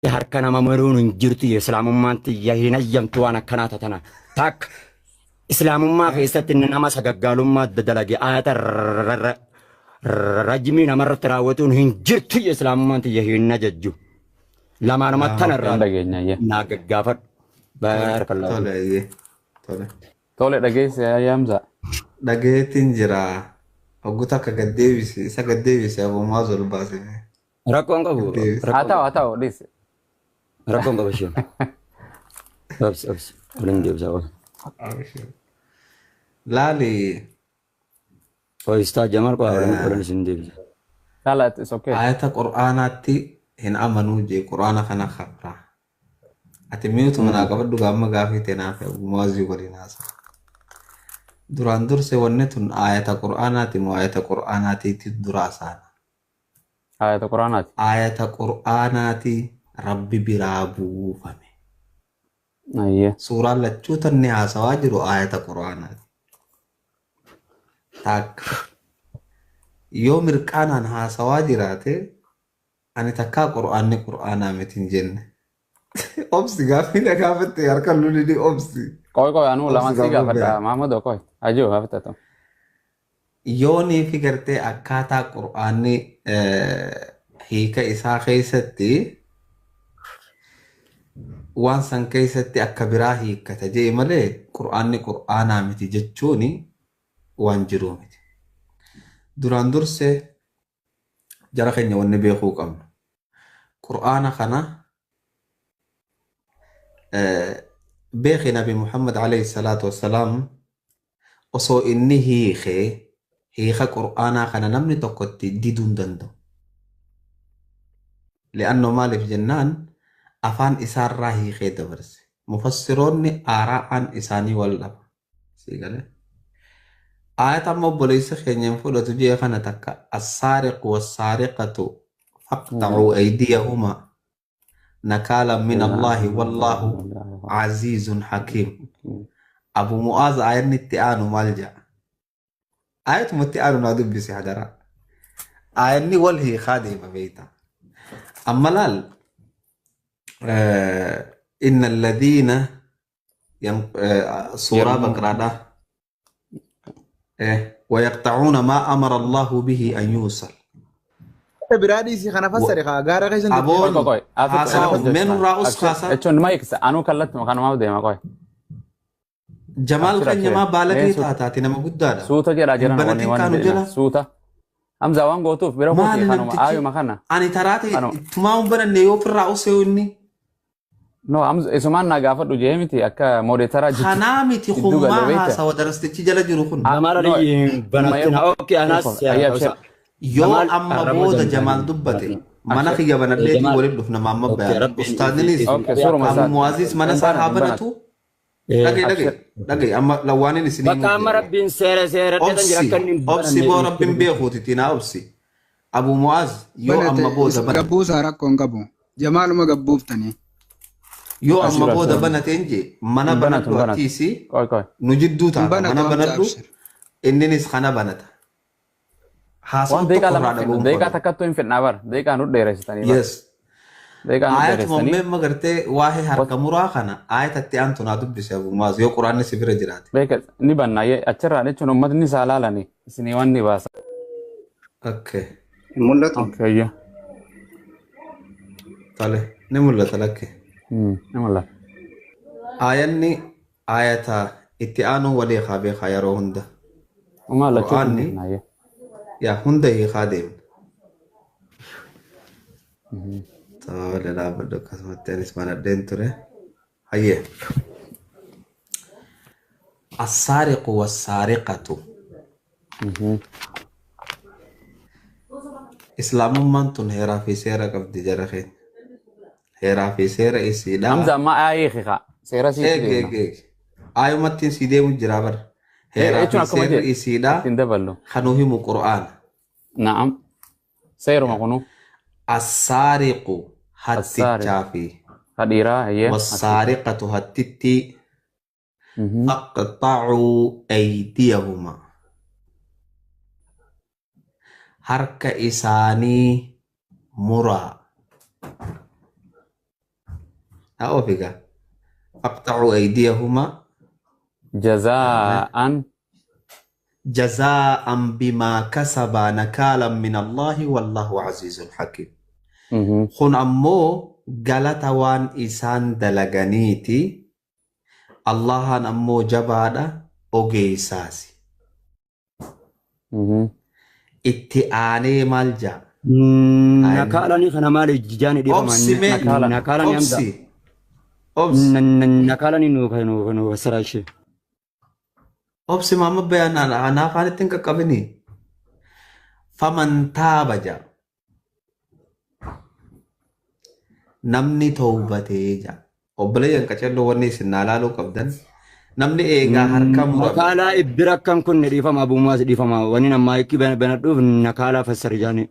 Harka nama maruun hin jirtu, islaamummaan tiyya hin hayyamtu waan akkanaa tatana. Takka islaamummaa keessatti nama sagaggaalummaa dalage ayata rajmii namarratti raawwatuun hin jirtu, islaamummaan tiyya hin ajajju. Lamaanuma tanarraa Hin dhageenya iyyee. naa gaggaafadhu. Baarakallaahu. Tole iyyee. Tole. Tole, dhageesse ayyaamsa. Dhageettiin jira. Hogguta akka gad deebise isa gad deebise abummaa ol baase. Rakkoon qabu. Deebise. Haa ta'u, haa ta'u, dhiisi. Rakkoon qaba isheen. Obsi, obsi. Waliin deebisaa oolu. Laali. Qoistaa Jamal qo'a waliin isin deebisa. Laala, it's okay. Ayata qur'aanaatti hin amanuu jee, qur'aana kana kabra. Ati mi'uutu manaa qabadhu, gaamma gaafii teenaaf abummaazii waliin haasa'a. Duraan durse wanni tun ayata qur'aanaati moo ayata qur'aanaatiitti dura asaana? Ayata quraanaati. Ayata qur'aanaati rabbi biraa buufame. Ayyee. Suuraan lachuu tanni haasawaa jiru ayata qur'aanaati. Takka. Yoo mirqaanaan haasawaa jiraate, ani takkaa qur'aanni qur'aanaa miti hin jenne. Obsi, gaaffii na gaafatte harka lulini obsi. Qoy, qoy, anuu lamaan si Obsi gaafadha. gaafadha. Mahmud, qoy. Ajoo gaafata. Yoonii fi gartee akkaataa qur'aanni hiika isaa keessatti waan san keessatti akka biraa hiikkata jee malee, qur'aanni qur'aanaa miti jechuun waan jiruu miti. Duraan dursee jara keenya wanni beekuu qabnu. Qur'aana kana beeki, Nabi Muhammad alayhi salaatu wassalaam osoo inni hiikee hiika qur'aanaa kana namni tokko itti diduu hin danda'u. Li'annoo maaliif jennaan, afaan isaarraa hiikee dabarse. Mufassiroonni aaraa'aan isaanii wal dhaba. Sii galee? Ayata amma obboleessi keenya hin fudhatu jee kana, takka السارق والسارقة فاقطعوا أيديهما نكالا من الله والله عزيز حكيم. Abu Mu'aaz, ayanni itti aanu maal jedha? Ayatuma itti aanu naa dubbisi hadaraa. Ayanni wal hiikaa deema beeyta. Amma laal, إن الذين suuraa Baqraadha. ويقطعون ما أمر الله به أن يوصل. Biraa dhiisii, kana fassare kaa gaara keessan. Aboon Qoy, qoy. haasawa meenurraa us kaasaa. Jechuun ma eegsa anuu kallattuma kanumaaf deema, qoy. Jamaal Abshir, kan nyamaa abshir. baalagee Mee taataati, nama guddaadha. Suuta jedhaa Hin jiran wanni banatin waan kaanu jedhina. jala. Suuta. Hamza, waan gootuuf bira Maali kooti kanuma namtichi? ayuma kana. Ani taraate Kanuma. tumaa hin bananne yoo ofirraa usee inni. No, Hamza, isumaan naa gaafadhu jee miti, akka moderator jidduu. Kanaa miti Jidduu galee hummaa beekta. haasawa darastichi jala jiru kun. Ah, Jamaal no, Aliyyi banattina. Okay, anaas Ayya, abshir. Yoo Jamaal amma arraba booda danda'an. Jamaal dubbate mana Abshir. kiyya banadheetii Jamaal. waliin dhufna maamma Okay, bayaan. Rabbiin Ustaadninis Okay, suuruma Abu isaati. Muwaazis mana Hin isaa haa banatu, hin banatu. banatu. Dhagee, dhagee, dhagee, amma lawwaaniin isinii Bakka amma Rabbiin seera seera dheetan jira Obsi, akka inni hin obsi bananne boo, Rabbiin beekuuti tinaa obsi. Abu Muwaaz yoo Banate amma booda banate. gabbuusaa rakkoo hin qabu. Jamaaluma gabbuuftanii. Yoo amma Abshir, booda abshir. banateen jee mana Hin banatu, banadhu hin banatu. atiisi Qoy, qoy. nu jidduu Hin taata banatu mana Hamza, banadhu, abshir. inninis kana banata. Haasawaa Waan deeqaa tokko lama irraa fidna. dhaga'uun Deeqaa fedhu. takkattuu hin fidnaa bara. Deeqaa nu dheeressitanii bara. Yes. Deeqaa nu Ayatuma dheeressitanii. mmee gartee waa'ee harka muraa kana ayatatti aantu naa dubbise Abu Muwaaz, yoo quraanni si bira jiraate. Beeka ni banna achirraa jechuun uummatni isaa laalanii isinii waan ni baasa. Okay. Hin mul'atu. Okay, ayya. Tole, ni mul'ata lakke. Ni mul'ata. Ayanni ayata itti aanu walii haa beekaa yeroo hunda. Uumaa lachuu hin Qur'aanni fidna ayya. yaa hunda hiikaa deemna. Tole, dhaabbadhu, akkasumatti anis banadheen ture. Hayyee. السارق والسارقة. Islaamummaan tun heeraa fi seera qabdi jara keenya. Heeraa fi seera isiidha. Hamza, amma aayee hiikaa. Seera siif Eeg deemna. eeg eeg. Ayumattiin si deemu jira bara. Heeraa Jechuun fi akkuma seerri jedhe isiidha ittiin daballu. kanuu himu qur'aana. Na'am. Seeruma kunuu. السارق hattichaa fi Kadhiiraa hayyee. والسارقة hattittii فاقطعوا أيديهما harka isaanii muraa. Haa ofigaa. Faqxacuu aydiyahumaa Jazaa'an jazaa'an bimaa kasabaa nakaalan min Allaahi wallaahu aziizun hakiim. Kun ammoo galata waan isaan dalaganiiti. Allahan ammoo jabaadha ogeessaasi. Itti aanee maal jaa? Nakaalani kana maali jaani dhiifama. Obsi mee Nakaala. Nakaalani hamza. obsi obsi Nakaalani nu fassara ishee. Obsi maama bayaan anaa afaan ittiin qaqqabini. Faman taaba jaa. Namni tawbatee jaa. Obboleeyyan qaceelloo wanni isin naa laaluu qabdan. Namni eegaa harka murame. Nakaalaa ibbira akkam kun dhiifama abuumaas dhiifama. Wani nammaa ikki banadhuuf nakaalaa fassari jaani.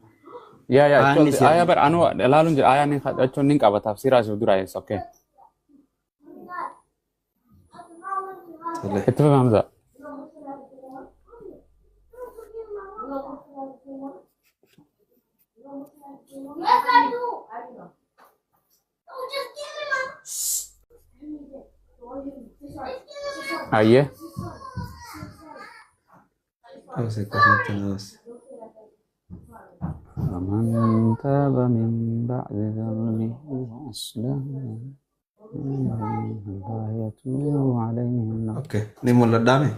Yaa yaa Aanni jechuun si aayaa bar anuu ilaaluun jira aayaa ni jechuun nin qaba tafsiraa siif dura yes okay. Tole. Itti fufi Hamza. Ayyee. Obsi akkasumatti na obsi. ومن تاب من بعد ظلمه وأصلح فإن الله يتوب عليهم. Okay. Ni mul'adhaame?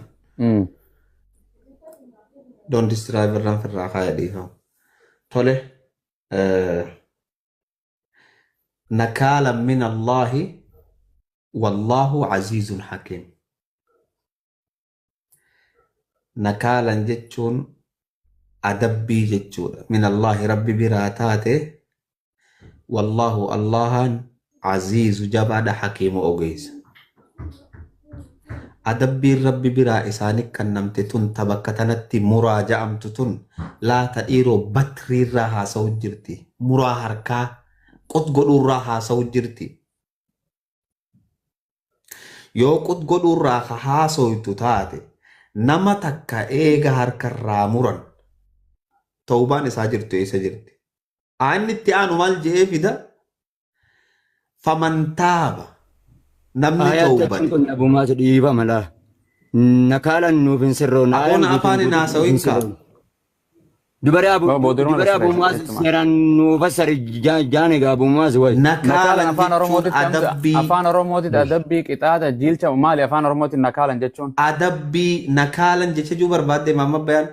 Don't disturb irraan firraa kaaya dhiifama. Tole. Nakaalan min Allaahi wallaahu aziizun hakiim. Nakaalan jechuun adabbii jechuudha. Min Allaahi rabbi biraa taate wallaahu Allahan aziizu jabaadha hakiimu ogeessa. Adabbiin rabbi biraa isaanii kennamte tun ta bakka tanatti muraa ja'amtu tun laata dhiiroo batriirraa haasa'u jirti. Muraa harkaa qut godhuurraa haasa'u jirti. Yoo qut godhuurraa ka haasoytu taate nama takka eega harkarraa muran tawbaan isaa jirtu eessa jirti? Aanni itti aanu maal je'ee fida? Faman taaba namni Aayaa tawbate. kun abuumaas dhiifama laa. Nakaalan nuuf hin sirroon. Aboon afaan hin haasa'in kaa. Dubaree abu Boodaruma dubaree abuumaas jechuudha. seeraan nu fassari jaani egaa abuumaas wayi. Nakaalan Nakaalan afaan jechuun Oromootitti Hamza adabbii afaan Oromootitti adabbii qixaaxa jiilcha maali afaan Oromootitti nakaalan jechuun? Adabbii nakaalan jecha juu barbaadde maamma bayaan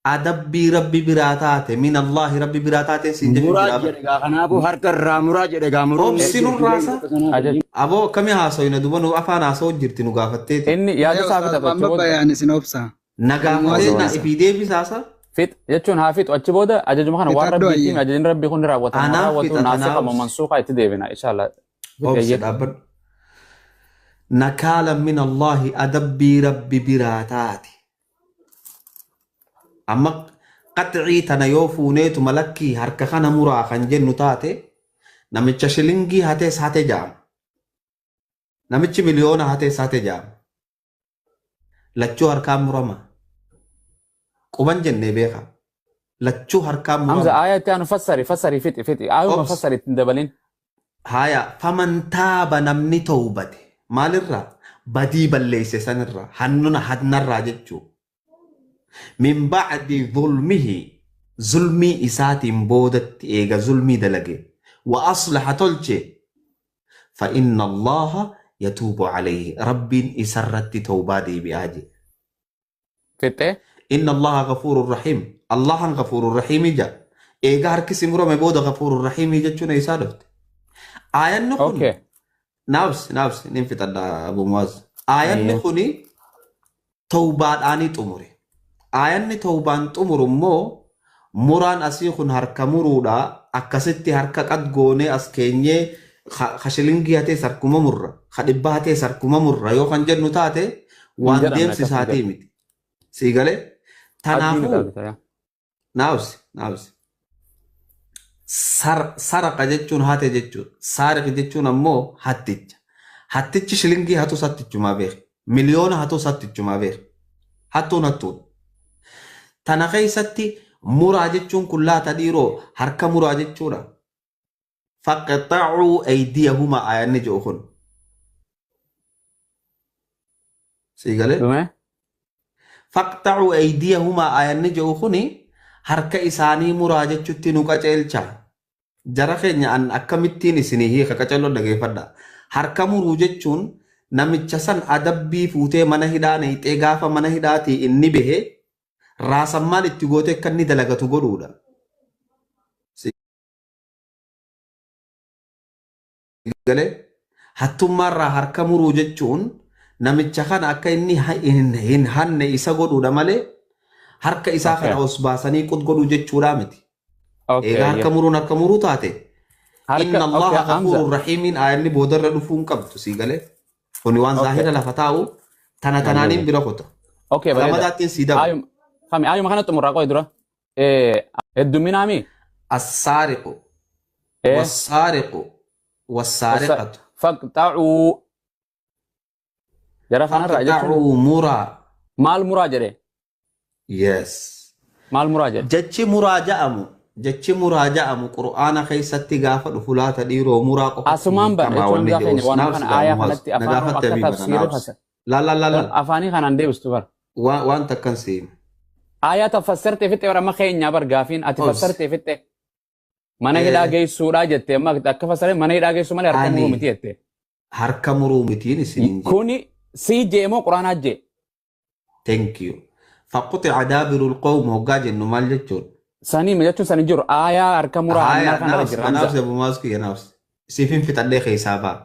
adabbii rabbi biraa taate min Allaahi rabbi biraa taate siin jechuu Muraa jira bara. jedhe gaa kanaafuu harka irraa muraa jedhe gaa muruun Obsi nurraasa. Ajaj Aboo akkamii haasawina duba nu afaan haasa'u jirti nu gaafatteeti. Inni yaada isaa Ustaaz fixatu achi Maamma booda bayaan isin obsa. Na gaafatee na ifii deebisaasa. Fix jechuun haa fixu achi booda ajajuma kana waan Fixadhu rabbiitiin ayyee. Ajajni rabbii kun ni raawwatama Anaaf raawwatu fixa naasii tanaaf qaba mansuuqaa itti deebina inshallah. Fix obsi ayyee. dhaabbadhu. Nakaalan min Allaahi adabbii rabbi biraa taate. Amma qaxcii tana yoo fuuneetu malakkii harka kana muraa kan jennu taate namicha shilingii hatees hate ja'ama. Namichi miliyoona hatees hate ja'ama. Lachuu harkaan murama. Quban jennee beeka. Lachuu harkaan Hamza murama. aayaa itti aanu fassari fassari fixi fixi aayuma Obsi. fassari ittiin dabalin. Haya faman taaba namni tawbate maalirraa badii balleeyse sanirraa hannuna hannarraa jechuu min ba'di zulmihi zulmii isaatiin boodatti eega zulmii dalage wa aslaha tolche fa inna allaha yatuubu alayhi rabbiin isarratti tawbaa deebi'aa jedhe. Fixee. Inna allaha ghafuurun rahiim allahan ghafuurun rahiimii jedha eega harkisi murame booda ghafuurun rahiimii jechuun isaa dhufte aayanni kun. Okay. Naabsi naabsi nin fixadha Abu Muaz. Aayanni Ayyee. kuni tawbaadhaanii xumure. Aayanni tawbaan xumuru immoo muraan asii kun harka muruudha akkasitti harka qad goonee as keenyee ka shilingii hatees harkuma murra ka dhibba hatees harkuma murra yoo kan jennu taate Hin waan jedhamne deemsi akkas hin isaatii jedhu. miti. Sii galee? Addiin Tanaafuu ilaallata yaa. naabsi naabsi. Saraqa jechuun hate jechuudha. Saariq jechuun ammoo hatticha. Hattichi shilingii hatus hattichumaa beeka. Miliyoona hatus hattichumaa beeka. Hattuun hattuudha. Tana keessatti muraa jechuun kun laata dhiiroo harka muraa jechuudha. Faqxacuu aydiyahumaa aayanni jedhu kun. Sii galee? Dhume? Faqxacuu aydiyahumaa aayanni jedhu kuni harka isaanii muraa jechutti nu qaceelcha. Jara keenya an akkamittiin isinii hiika qaceelloo dhageeffadha. Harka muruu jechuun namicha san adabbii fuutee mana hidhaa neeyxee gaafa mana hidhaatii inni bahe raasammaan itti gootee akka inni dalagatu godhuudha. Si galee? Hattummaarraa harka muruu jechuun namicha kana akka inni hin hanne isa godhuudha malee harka isaa kana os baasanii qut godhuu jechuudhaa miti. Egaa harka muruun harka muruu taate. Inna Allaha ghafuurun rahiimiin aayanni boodarra dhufuu hin qabdu sii galee. Kuni waan zaahira lafa taa'u tana tanaaniin bira kuta. Okay, bareeda. Ramadaattiin sii dabala. Ayuma, kami ayuma kana xumuraa qoy dura. Hedduminaami. Assaariqu wassaariqu wassaariqatu. Faqxa'uu. Jara kanarraa jechuun Faqxa'uu muraa. maal muraa jedhe? Yes. Maal muraa jedhe? Jechi muraa ja'amu jechi muraa ja'amu Qur'aana keessatti gaafa dhufu laata dhiiroo muraa qofatti Asumaan bara hiikamaa jechuun wanni gaafa jedhu waan naaf kana si aayaa gaamumaas kanatti na afaan gaafatte akka abii bara tafsiira naaf fasa. la la la la Afaanii kanaan deebistu bara. waan takkan si hima. Aayaa tafassarte fitte bara amma keenyaa bar gaafiin ati Obsi. fassarte fitte. Mana hidhaa geessuudhaa jette amma akka fassare mana hidhaa geessuu malee harka muruu Ani miti jette. harka muruu mitiin isiniin jedhe. Kuni sii jee moo quraanaa jee? Thank you. Faquxi'a daabiru lqawm hoggaa jennu maal jechuudha? Sanii jechuun sanii jiru aayaa harka muraa Haya, hannaa kanarra naafsi, jira Hamza. naafsi Abu Maas kiyya naafsi. Siifin fixadhee keessaa ba'a.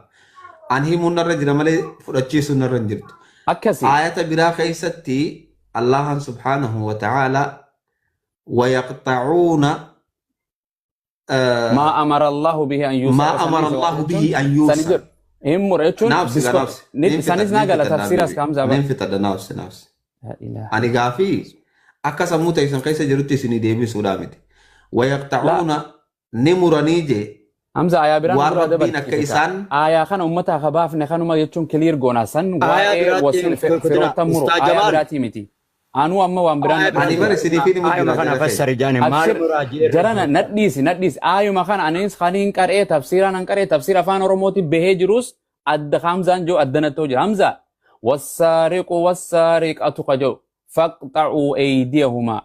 An himuun narra jira malee fudhachiisuun narra hin jirtu. Akkasi. Aayata biraa keessatti Allahan subhaanahu wa ta'ala wayaqxacuuna Maa amara Allahu bihi an yuusa. maa amara Allahu bihi an Sanii yuusa. jiru. Hin mura jechuun Naafsi gaa naafsi. Nin sanis fixadha, naa nin gala fixadha tafsiiras habibi. ka Hamza bara. Nin fixadha naafsi naafsi. Laa ilaaha. Ani gaafii akka sammuu teessan keessa jirutti isinii deebisuudhaa miti. Laa Wayaqxacuuna ni muranii jee Hamza aayaa biraan waan duraa rabbiin akka dabarsiise ka. isaan Aayaa kana uummata ka baafne kanuma jechuun kiliir goona san Aayaa waa'ee biraatiin wasin kutina firoota muru Ustaaz aayaa Jamaal. biraatii miti. Anuu amma waan biraan Aayaa na ani dhufu bara jira. isiniif himu Aayuma jira kana jara keenya. fassari jaane maal Abshir muraa jeerra jarana nadhiisi nadhiisi aayuma kana anis kaniin qaree tafsiiraan an qaree tafsiira afaan oromooti bahee jirus adda Hamzaan jiru addanatti jira Hamza wassaariqu wassaariqatu ka jedhu faqxa'uu aydiyahumaa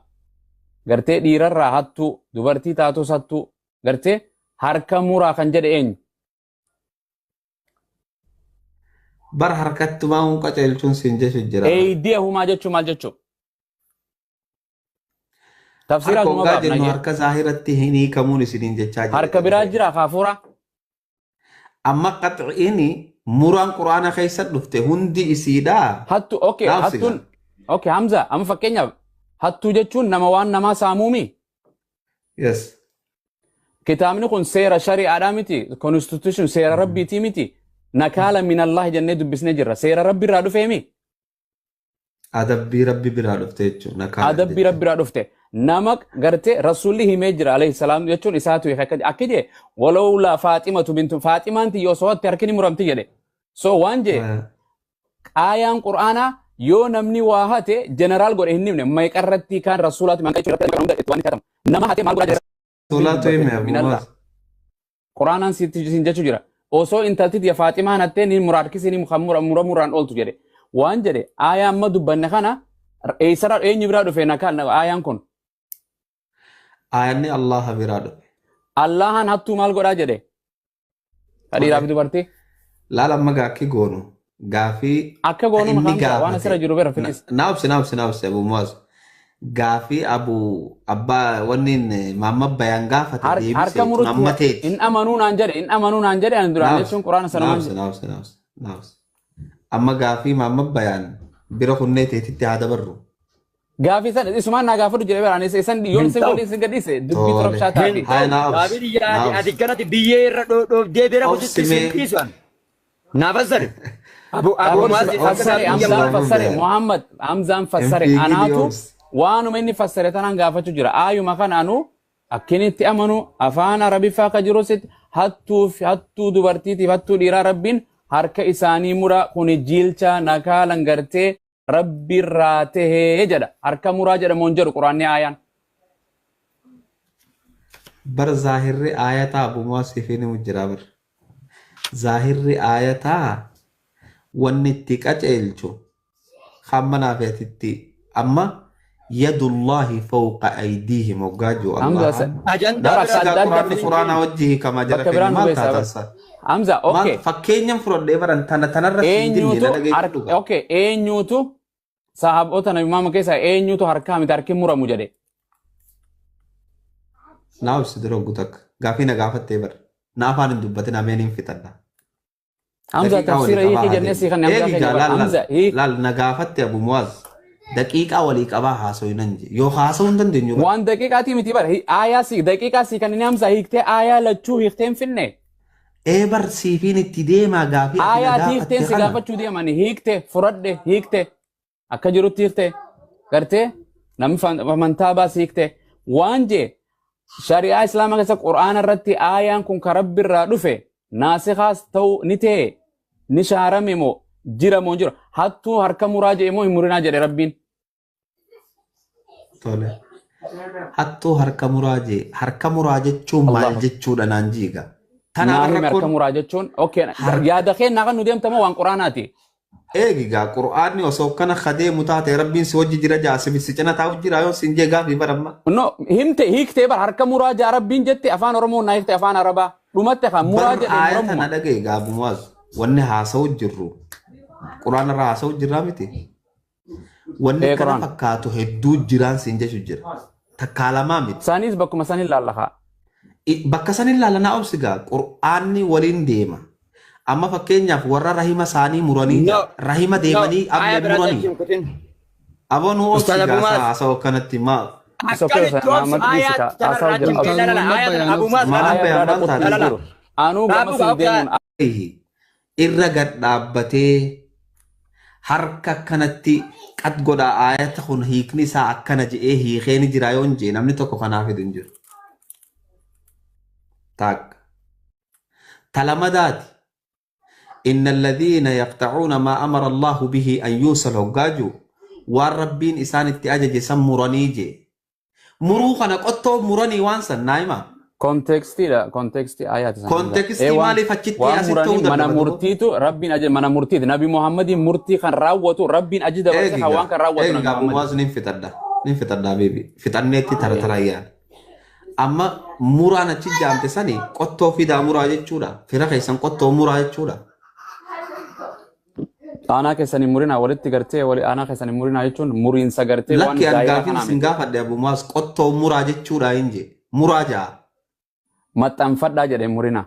gartee dhiirarraa hattuu dubartii taatus hattuu gartee harka muraa kan jedhe eenyu Bar harkattumaa hun qaceelchuun siin jechu jira. aydiyahumaa jechuun maal jechuu tafsiira Harka asuma hoggaa baafna jennu jee harka zaahiratti hin hiikamuun isiniin jechaa jira harka jara biraa keenya. jira kaafuura Amma qaxciini muraan quraana keessa dhufte hundi isiidhaa hattu okay naafsi hattuun gaa. okay Hamza amma fakkeenyaaf hattuu jechuun nama waan namaa saamuumi Yes. Kitaabni kun seera shari'aadhaa miti constitution seera rabbiitii miti nakaala minallahi jennee dubbisnee jirra seera rabbi irraa dhufeemi Adabbii rabbi biraa dhufte jechuudha. Nakaala adabbii jechuun. rabbi irraa dhufte nama gartee rasuulli himee jira alayhi salaam jechuun isaatu hiika akka akka jee walawlaa faaximatu bintu faaximaan tiyya osoo hatte harki ni muramti jedhe so waan jee aayaan qur'aanaa yoo namni waa hate jeneraal godhe hin himne meeqarratti kan rasuulaati maqaa jechuudha nama hate maal godhaa jira Rasuulaatu hime dubbate Abu minallah Maas. Quraanaan sitti sin jechuu jira. Osoo intalti tiyya Faaximaan hattee ni muraarkisi ni mura muraan ooltu jedhe. Waan jedhe aayaa amma dubbanne kana eessarraa eenyu biraa dhufe nakaan aayaan kun. Aayanni Allaha biraa dhufe. Allahan hattuu maal godhaa jedhe. Dhiiraa fi dubartii. Laala amma gaaffii goonu gaafii Akka ta goonuma inni Hamza waan gaafate asirra jiru bira filis. naafsi naafsi naafsi Abu Muaz gaafii Abu Abbaa wanni Maamma Bayaan gaafate Harka deebise tun murutti amma teeti. hin amanuu naan jedhe hin amanuu naan jedhe ani duraan Naafsi jechuun quraana sanumaan naafsi jedhe. naafsi naafsi naafsi amma gaafii Maamma Bayaan bira kunnee teetitti haa dabarru. Gaafii san isumaan naa gaafadhu jedhe bira ani isan yoon Hin isin ta'u. godhi isin gadhiise dubbii Tole. torobshaa Hin taati. Haya ta'u. naafsi Gaafii yaadi naafsi ati kanatti biyyee irra dhoofdee bira obsi kututti sin mee dhiisu an. Naaf fassari. Abu Abu Dhaabonni Maas akka fassare gaafii Hamzaan yammaa. fassare Bayaan Muhammad Hamzaan hin fassare fiigini anaatu obsi. waanuma inni fassare tanaan gaafachuu jira aayuma kana anu akkinitti amanu afaan arabiffaa akka jirusitti hattuu fi hattuu dubartiitiif hattuu dhiiraa rabbiin harka isaanii mura kuni jiilcha nakaalan gartee rabbiirraa tahee jedha harka muraa jedhamu hin jedhu quraanni aayaan. Bar zaahirri aayataa abumaa siifin himu jira bar. Zaahirri aayataa wanni itti qaceelchu hamma naafeetitti amma yadullaahi fawqa aydiihim hoggaa jiru Hamza Allahan. Ajandaa Bara biraa adda adda Quraanni quraana wajji hiikamaa jara Bakka keenya biraan maal nu geessaa bara. taatasa? Hamza, Maal okay. fakkeenyan fudhadhee baran tana tanarra siin dinne na Eenyutu dhageeffadhu gaa. okay, eenyutu sahaabota Nabi Muhammad keessaa eenyutu harkaa miti harki muramu jedhe. Naa obsi dura oggu takka gaafii na gaafattee bara. Na afaan hin dubbatin ameen hin fixadha. Hamza Daqiiqaa walii tafsiira qabaa hiiki jennee haa sii kan Hamza deemu. Eegi keenya gaa bara. laal laal Hamza hiiki. laal na gaafatte Abu Muwaaz. Daqiiqaa walii qabaa haasa'uu nan je. Yoo haasa'uu hin dandeenyu bara. Waan daqiiqaatii miti bara. Aayaa sii daqiiqaa sii kan inni Hamza hiiktee aayaa lachuu hiiktee hin finne. Ee bar siifiin itti deemaa gaafii ati na Aayaa gaafatte hiikteen si kana. gaafachuu deemani hiikte fudhadhe hiikte akka jirutti hiikte gartee namni amantaa baas hiikte waan jee shari'aa islaamaa keessa qur'aana irratti aayaan kun ka rabbi irraa dhufe naasikaas ta'u ni ta'e ni shaarame moo jira moo hin jiru hattuu harka muraa jedhe moo hin murinaa jedhe rabbiin. Tole. Hattuu harka muraa jee. Harka muraa jechuun maal Allahu jechuudha naan jiiga. Naa Tanaaf hime harka rakkoon muraa jechuun okay harka yaada kee naa kan nu deemtamoo waan qur'aanaati. eegi gaa qur'aanni osoo kana kadeemu taate rabbiin si wajji jira jaasimi si cina taa'u jira yoo siin jee gaafii baramma. No, himte hiiktee bar harka muraa jaa rabbiin jette afaan Oromoo naa hiikte afaan Arabaa. Dhumatte kan muraa Bar jedhe aayata na muramuma. dhagaye gaa Abu Muwaaz. Wanni haasa'u jirru qur'aana irraa haasa'u jirraa miti. Wanni Ee kana Qur'aan. fakkaatu hedduu jiraan siin jechu jira. Takkaa lamaa miti. Isaanis bakkuma san hin laallaqa. Bakka san ilaala naa obsi gaa qur'aanni waliin deema. Amma fakkeenyaaf warra rahima isaanii muranii No, jira. Rahima no, deemanii aayaa ablee biraatti muranii. achi hin kutin. Aboo nu obsi Ustaaz gaa Abu Muwaaz. haasa'u akkanatti maa Isa okay Akkamitti obsu Muhammad aayaa dhiisi ka tanarraa haasawu achi jira. hin Obsi. kutin. Ustaaz Lala, Muhammad aayaa tana bayaan Abu obsi. Muwaaz maal lala. Aayaa bayaan biraa maal dhaquutti taate hin Lala, jiru. Anuu gama Raabu siin gaa deemuun irra gad dhaabbatee harka akkanatti qad godha aayata kun hiikni isaa akkana je'ee hiikee ni jira yoo hin jee namni tokko kanaaf fidu hin jiru. Taakka. Talamadaati. إن الذين يقطعون ما أمر الله به أن يوصل هجاجو والربين إسان اتأجج سمراني جي مرو خنا قطو مراني وانسا نايما kontekstiidha. Kontekstii aayaati san Hamza. Ee kontekstii waan maaliif achitti waan asitti muranii ta'uu mana dadhaba duuba? murtiitu rabbiin ajaja mana murtiiti. Nabi Muhammadiin murtii kan raawwatu rabbiin ajaja dabarse kan waan Eegiga kan raawwatu Nabi eegiga Muhammad. abumaas nin fixadha nin fixadha beebi fixanneetti tara tara yaala. Amma muraan achi jaamte sani qottoo fidaa muraa jechuudha. Fira keessan qottoo muraa jechuudha. Aanaa keessan hin murinaa walitti gartee wali aanaa keessan hin murinaa jechuun muriinsa gartee waan Lakki an zaayiraa gaafiin kanaa isin miti. gaafadhe abumaas qottoo muraa jechuudha hin jee muraa jaa. Maxxanfadhaa jedhe murinaa.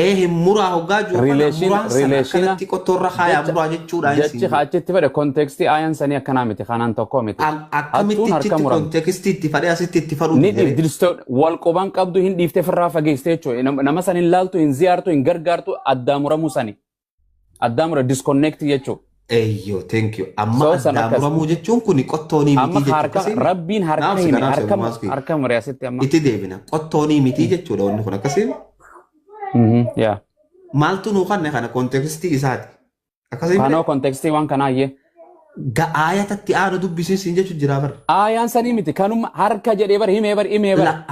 Ee hin muraa hoggaa jiru kana Rileeshin muraan sana rileeshina akkanatti qottoo irra kaayaa jecha muraa jechuudha hin jechi siin jee. achitti fedhe kontekstii aayaan sanii akkanaa miti kanaan tokko miti. Akkamitti Hattuun harka achitti muramti. kontekstii itti fadhee asitti itti fadhuu Ni dide ree? dhiif wal quban qabdu hin dhiiftee firraa fageessite jechuudha. Nama san hin laaltu hin ziyaartu hin gargaartu addaa muramuu sani. Addaa mura disconnect jechuudha. Eeyyoo thank you. Amma So san addaa akkas. muramuu jechuun kun qottoonii Amma mitii jechuudha. harka Akkasiin rabbiin harka naaf si hime kanaaf si harka abumaas harka mure asitti amma. itti deebina. Qottoonii mitii jechuudha wanni kun akkasiin. Yaa. Maaltu nuu kanne kana kontekstii isaati. Akkasiin Kanoo mire kontekstii waan kanaa iyyee. aayatatti aanu dubbisiin jechuun jira bara. Aayaan sanii miti kanuma harka jedhee bar himee bar himee bar.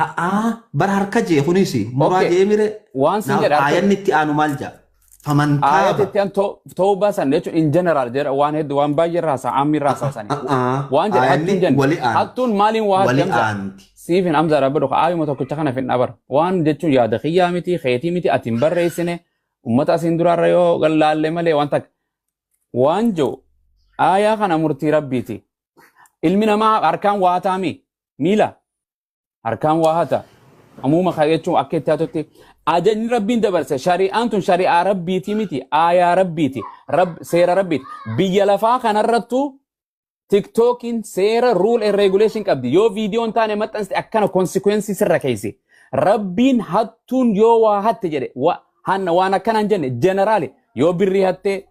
Bara harka jee kunis muraa Okay. jee mire Waan sin naaf jedhe harka aayanni itti aanu maal jaa? Faman Aayat taaba. itti aan tooba san jechuun in general jedha waan hedduu waan baay'ee irraa haasa'a ammi irraa haasa'a sanii. Waan jedhe hattuun Aayanni jenne wali aanti. hattuun maaliin waa hatti Wali Hamza aanti. siif hin Hamza rabbi dhuka aayuma tokkicha kana fin dhabar waan jechuun yaada kiyyaa miti keetii miti ati hin barreessine ummata asiin duraarra yoo laalle malee waan takka waan jiru aayaa kana murtii rabbiiti. Ilmi namaa harkaan waa hataami miila harkaan waa hata amuuma kana jechuun akka itti hatutti ajajni rabbiin dabarse shari'aan tun shari'aa rabbiiti miti aayaa rabbiiti seera rabbiiti biyya lafaa kanarrattu tiktookiin seera rule and regulation qabdi yoo viidiyoon taane maxxanste akkana konsekwensi sirra keeysi rabbiin hattuun yoo waa hatte jedhe hanna waan akkanaan jenne jeneraali yoo birrii hatte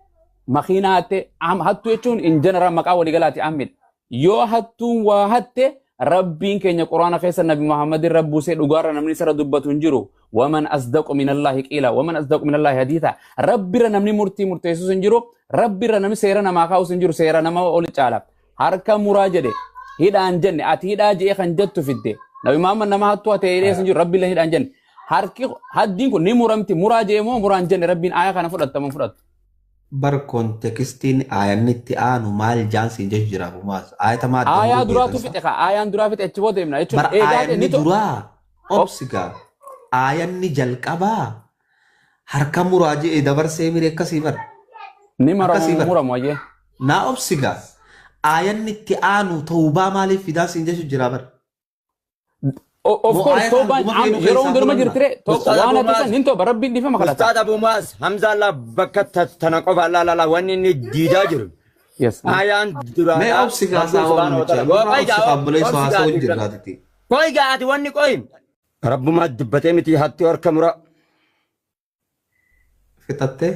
makiinaa hatte hattu jechuun in general maqaa waliigalaati ammidha yoo hattuun waa hatte rabbiin keenya quraana keessa nabi muhammadin rabbuusee dhugaarra namni isarra dubbatu hin jiru waman asdaqu minallaahi qiila waman asdaqu minallaahi hadiitha rabbirra namni murtii murteessus hin jiru rabbirra namni seera namaa kaa'us hin jiru seera nama oli caala harka muraa jedhe hidhaan jenne ati hidhaa je'e kan jettu fidde Nabi Muhammad nama hattuu hatee hidhee hin jiru rabbi illee hidhaan jenne. Harki haddiin kun ni muramti muraa jee moo muraan jenne rabbiin aaya kana fudhattama fudhattu. Bar kontekstiin aayanni itti aanu maal jaan siin jechu jira Abu Muaz. Aayata maa adda Aayaa muruu duraatu beekan fixe kaa aayaan duraa fixe achi booda himna jechuun Bar eegaa ta'e aayanni ni to duraa obsigaa aayanni jalqabaa harka muraa je'e dabarsee mire akkasii bar. Ni Akkasii maramu bar. Muramu ayyee. Naa obsigaa aayanni itti aanu tawbaa maaliif fidaa siin jechu jira bar. Of Moo course aayata toobaan hanguma feenu yeroo keessaa hunduma fudhanna. jirtire Ustaad waan Abu hate san Muaz. nin tooba rabbiin dhiifama kadhata. Ustaad Abu Muaz, Hamza Allah bakka tana qofa la la la wanni inni diidaa jiru. Yes. Ayaan Mee duraadhaa obsigaa Rabbiin saawwa subhaanahu wa namicha ta'ala. nurraa Qoy obsi gaa qaabbulee obsi gaa haasa'u ati jirraatiti. Qoy gaa ati wanni qoy. Rabbumaa dubbatee miti hattuu harka mura. Fixattee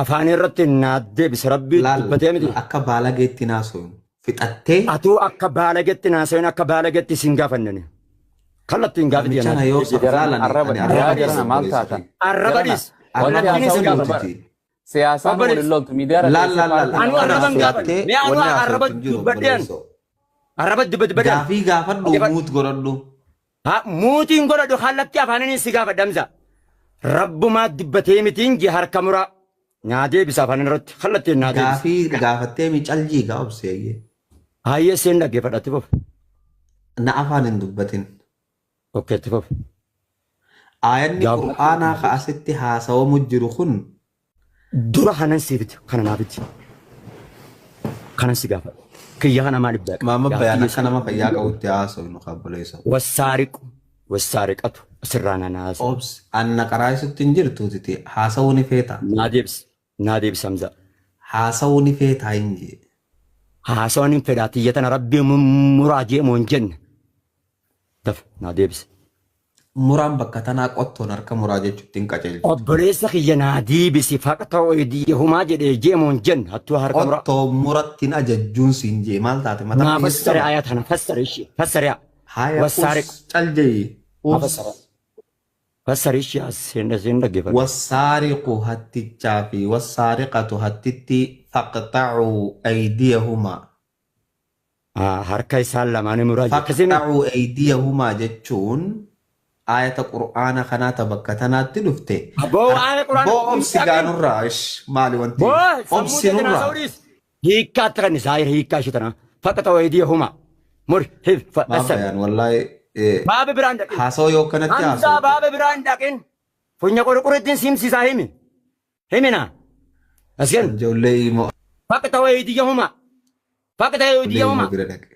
Afaan irratti naa deebise rabbii laal dubbatee miti. Akka baalageetti naasoo fixattee. Atuu akka baalagetti naasa'in akka baalagetti siin gaafannani. Kallattiin gaafiti Namicha na anaa. yoo Jarana laalan arraba ani yaa arraba jarana dhiisa maal obboleessa taata? kiyya. Arraba Jarana dhiis. wanti Arraba Kallattiin haasa'u si jirtu gaafadha. bara. dhiisuutiti. Siyaasaan Obboleessa. waliin loltu miidiyaa irra Laal teessee laal laal paartiin Anu akkana nama arraban haasa'u. gaafan. haasofte Mee anu wanni arraba haasoftu hin jiru dubbadheen. obboleessoo. Arraba dubbadheen. Gaafii gaafadhu muut godhadhu. Ha muutiin godhadhu kallattii afaaniin si gaafadhamsa. Rabbumaa dubbatee mitiin ji harka muraa. Naa deebisa afaan irratti kallattiin naa deebisa. Gaafii gaafattee micaljii gaa obseeyyee. Hayyee seen dhaggeeffadhatti fufi. Na afaan hin dubbatin. Okay itti fufi. Aayanni Gaaf qur'aanaa ka asitti haasawamu jiru kun dura kanan siifiti kana naafiti. Kanan si gaafadha. Kiyya kana maaliif beeka? Maama Gaafii bayaan akka yesuus. nama fayyaa qabutti haasofnu kabboleessa. Wassaariqu wassaariqatu asirraa na naasa. Obs anna qaraayisutti hin jirtuutiti haasawuu ni feeta. Naa deebisi. Naa deebisi Hamza. Haasawuu ni feetaa hin jee. Haasawaan hin fedhaa tiyya tana rabbii muraa jeemoo hin jenne. Daf naa deebisi. Muraan bakka tanaa qottoon harka muraa jechuutti hin qajeelchu. Obboleessa kiyya naa deebisi faqta humaa jedhee jeemoo hin jenne hattuu harka muraa. Qottoo murattiin ajajjuun siin jee maal taate mataa Naa keessa fassare qaba. ayaa tana fassare ishee fassare yaa. Haya Wassaariqu. us caljee Haa us. fassara. Fassare ishee as seen dhaggeeffadhu. Wassaariqu hattichaa fi wassaariqatu hattitti faqxacuu aydiyahumaa. Harka isaan lamaanii muraa jee. Akkasii Faqxacuu aydiyahumaa jechuun ayata qur'aana kanaa ta bakka tanaatti dhufte. Boo aaya quraana Boo obsi gaanurraa ish maali wanti Boo sammuu obsi teetinaa nurraa. saawudhiis. Hiikkaatti kan zaahir hiikkaa ishee tana. Faqxa aydiyahuma. Muri hif Maal fassare. bayaan wallaahi Baaba biraan dhaqin. haasawaa yoo kanatti Hamzaa haasawte. baaba biraan dhaqin. Funya qurqurittiin simsiisaa himi. Himina. Asgen. Ijoollee immoo Faqxa aydiyahuma. Faqxa ijoollee aydiyahuma. immoo bira dhaqe.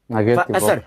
Nageetti boo. Fassare.